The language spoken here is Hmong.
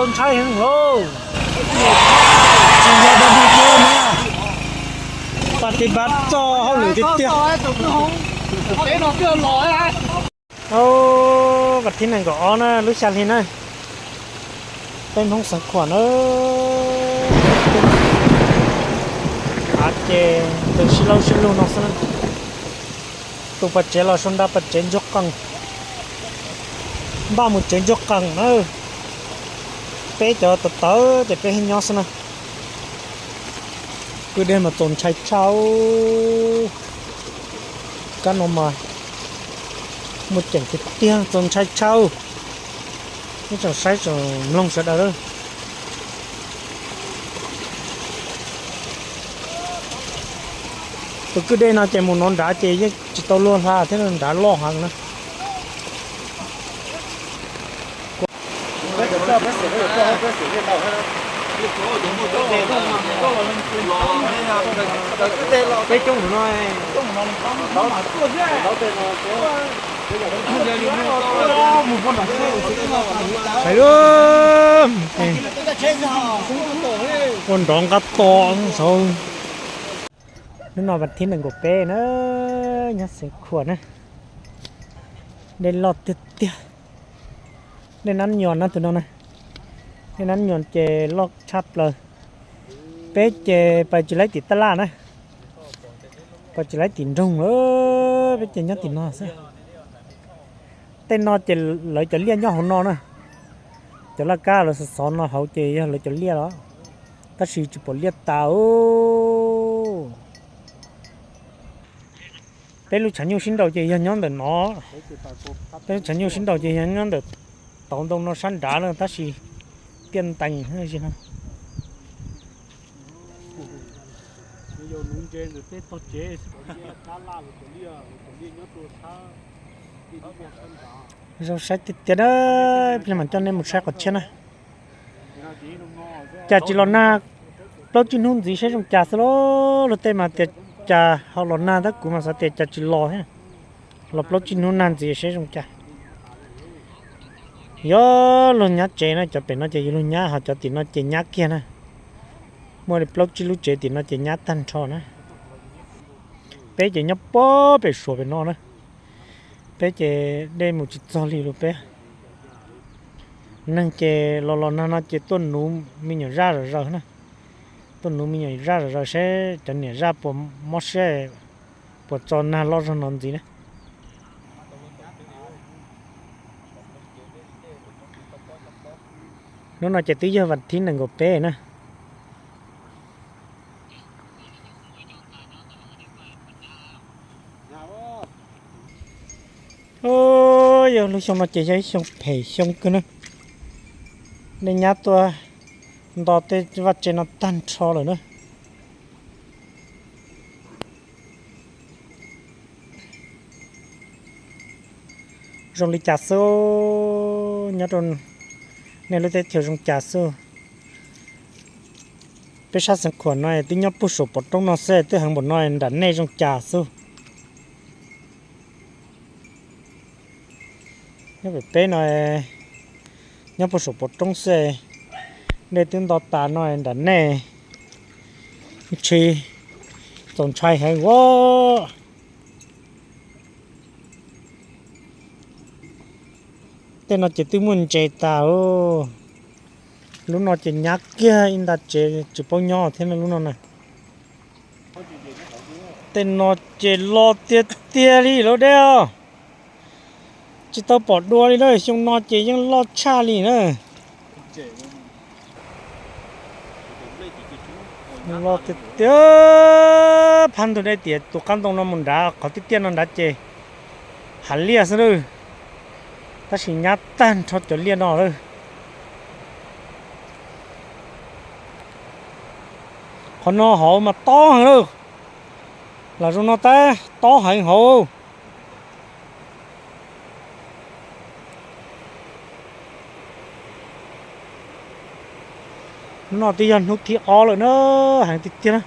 Ntshai heev lauj. Tsis yog dag dig kiag na, pas tis pas txog hauj lwm tiag tiag. Au, vas thib nees nkaum ob na, lub xya hli na, peb Hmoob Xeev Khuam na. Av ces ntws sib laub sib lug no xwb na. Tus pas tsev los sau nra pas tsev ntsuag qees, npaj mus tsev ntsuag qees na. Peb cov tawv tawv ces peb nyob xwb na. Kwj deg mas txaus ntshai tshaj. Kab no mas muaj ceem tiag tiag, txaus ntshai tshaj. Ib tsoom saib tsoom mloog sawv daws. Tus kwj deg no ces mus no nrad ces yeej tsis tau luag hla thiab, nrad loj heev na. Ua nrov nqab to saud. Hnub no vas thib nees nkaum peb na, nyob Xeev Khuam na. Dej loj tiag tiag. Dej nab nyuam na tus no na. Dej nab nyuam ces loj tshaj plaws. Peb ces pais tsis laib tim taj laj na, pais tsis laib tim nroog lawm, peb ces nyob tim no xwb. Tej no ces lawv cov liaj nyob hauv no na. Cov laj kab lawv xov xov no hauv ces yog lawv cov liaj los, tab sis tsis pom liaj tas. Peb lub tshav nyuj sib nraus ces yog nyob ntawm no. Peb lub tshav nyuj sib nraus ces yog nyob ntawm tauv ntoo no sab nrad na, tab sis tiaj ntees no. Zoo saib tiag tiag na, peb mam coj nej mus saib qhov tshiab na. Cas tsis los nag plaub tsib hnub ntxiv saib zoo cas xwb lauj. Luag tej mas tias cas ho los nag tab, kuv mas xav tias cas tsis los thiab. Los plaub tsib hnub nag ntxiv saib zoo cas. Yog luag nyab tsev na, cov pem no ces yog luag nyab, ho cov tim no ces nyab kiag na. Muaj li plaub tsib lub tsev tim no ces nyab tag nrho na. Peb ces nyob puag pem Suav pem no na. Peb ces dej mus tsis txog li lus peb. Neeg ces los los nag no ces tuaj nuv me nyuam zaj zom zaws na. Tuaj nuv me nyuam zaj zom zaws seb cov niam zaj puas mob siab, puas tso nag loj zog no ntxiv na. Hnub no ces twb yog vas thib nees nkaum peb na. Yog lub xyoo no ces yog ib xyoo phem xyoo kawg na. Nej nyab tuaj nto tej vaj tse no tag nrho lawm na. Zoo li cas xwb, nyob rau nej lub teb chaws zoo cas xwb? Peb sab Xeev Khuam no twb nyob puag saum pov roob no xwb, twb heev npaum no nram nej zoo cas xwb? Nyob pem peb no, nyob puag saum pov roob xwb, dej twb nto tas no nram nej, ntshe txaus ntshai heev ua. Tej no ces twb muaj ntses tas. Lub no ces nyab kiag ib nta tsev tsis paub nyob thiab lub no na. Tej no ces loj tiag tiag li lub dej os. Tsis tau pom dua li na, xyoo no ces yeej loj tshaj li na. Loj tiag tiag, phab ntug dej tias tus qab ntoo no mus nrad qhov tiaj tiaj no nrad ces hav liaj xwb lawm, tab sis nyab tag nrho cov liaj no lawm. Qhov no hauv mas tob heev lawm, los zoo no tab tob heev hauv. Hnub no twb yog hnub thib ob lawm na, heev tiag tiag na.